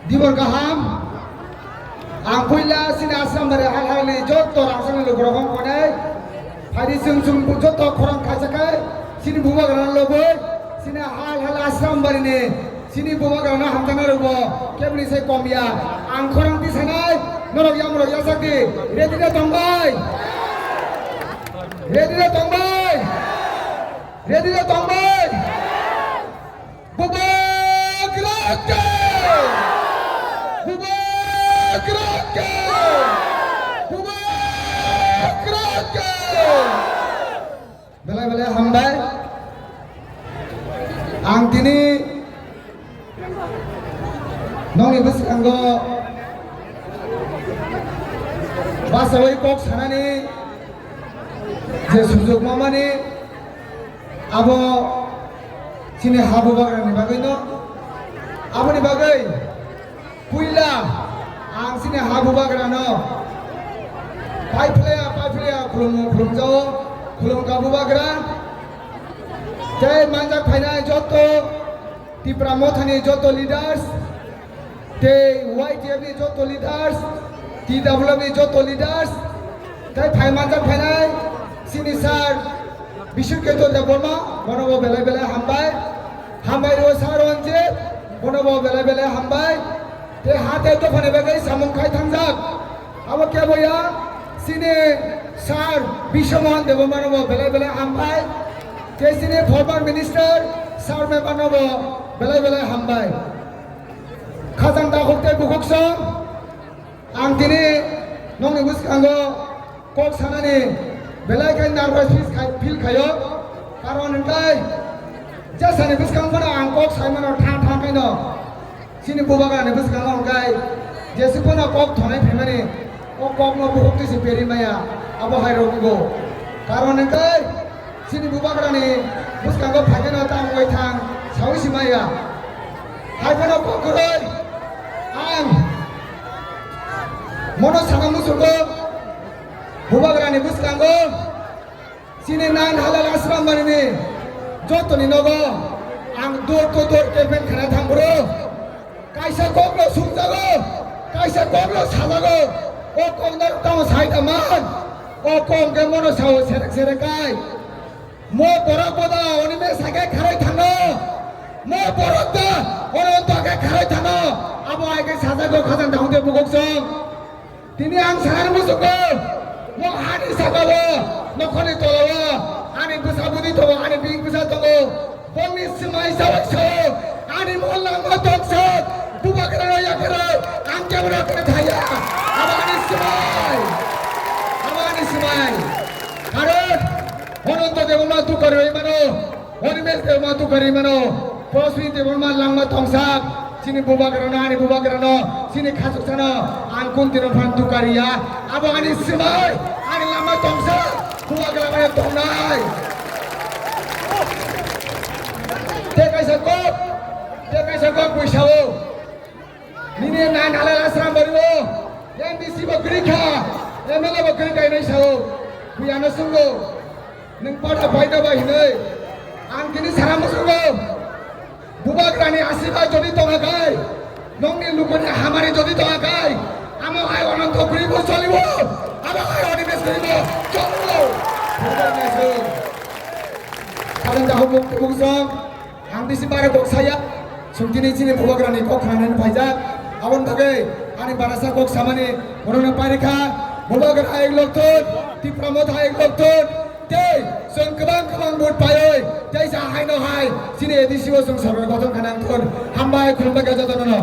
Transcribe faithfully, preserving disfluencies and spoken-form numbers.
Dibor kaham. Ang puila chini Asrambari hal halni joto rangchakni lukurok wng konai. Phaidi chwng chwng joto khorang khaisa khai chini bubagrano lobwi chini hal hal Asrambarini chini bubagrano hamjakna rwgo keboni sai kom ya. Ang khorang tisanai norok yamrok yachak di. Ready da tong bai? Ready da tong bai? Ready da tong bai? Bubagra ke! Bubagra ke! Bubagra ke! Belai belai hambai. Ang tini nokni bwskango bachaui kok sanani je sujok mamani abo chini ha bubagrani bagwi no. Aboni bagwi puila ang chini ha bubagrano paiphlaya paiphlaya khulumung khulumjao, khulumkha bubagra tei manjak phainai joto Tipra Mothani joto leaders, tei Y T F ni joto leaders, T W F ni joto leaders, tei phai manjak phainai chini sir Bishnu Ketu Debbarma, bono bo belai belai hambai. Hambai rw sir Ranjit, bono bo belai belai hambai. Tei ha tei dophani bagwi samung khai thangjak. Abo kebo ya, chini sir Biswa Mohan Debbarma no bo belai belai hambai. Tei chini former minister sir Mema no bo belai belai hambai. Khajang dakhuk tei bukhuk song. Ang tini nokni bwskango kok sanani belai khe nervous feel khai-, feel khaio. Karon hwnkhe jesani bwskango phano ang kok saimano thang thang khaino chini bubagrani bwskango hwnkhe jesuk phano kok thonai phaimani o kokno bukhuk twi se peri maya abo hai rok wngkho. Karon hwnkhe Chini bubagrani bwskango phaikhe no tamo wngwi thang saui si maya. Hai phano kokroi ang mono sana muchungo bubagrani bwskango chini nine halal Asrambarini jotoni nogo ang door to door campaign khana thang bro. Kaisa kokno sungjago, kaisa kokno sajago. O kokno tamo sai da man. O kok hwnkhe mono sao serek serek kai. Mo borok boda oni me sake kharai thano. Mo borok da oni onto ke kharai thano. Abo ai ke sajago khajang dakhung de bukuk song. Tini ang sanani muchungo, mo ani sakao, nokhorni tolao, ani bwsa bwdi tongo, ani bihik bwsa tongo. Bongni swmai saui sao, ani mol langma tongsa, bubagrano yakarao, ang kebono kene thaya. Abo ani swmai. Abo ani swmai. Karon, Ananto Debbarma dukha rwi mano. Animesh Debbarma dukha rwi mano, Prosmit Debbarma langma tongsa, chini bubagrano, ani bubagrano, chini khachuksano, ang kun tino phan dukha rwya, abo ani swmai, ani langma tongsa, bubagra mane tongnai. Tei kaisa kok, tei kaisa kok buisao. Nini nine halal Asrambari o M D C bo kwrwi kha, M L A bo kwrwi kha hinwi sao. Bui ano swngo, nwng pada paida bai hinwi. Ang tini sana muchungo, bubagrani asirbad jodi tongha khai, nokni lukuni hamari jodi tongha khai, amo hai Ananto kwrwi bo cholibo, amo hai Animesh kwrwi bo cholibo. Bubagrani aswk. Khajang dakhuk buk tubuk song. Ang bisi bara kok saya, sungtini chini bubagrani kok khnanani phaijak. Aboni bagwi ani barasa kok samani borokno pairikha, bubagra ek lok thun, Tipra Motha ek lok thun, tei chwng kwbang kwbang vote paiwi, tei sa haino hai chini A D C o chwng sorkar gothon khanang thun. Hambai, khulumbai khe jotono no.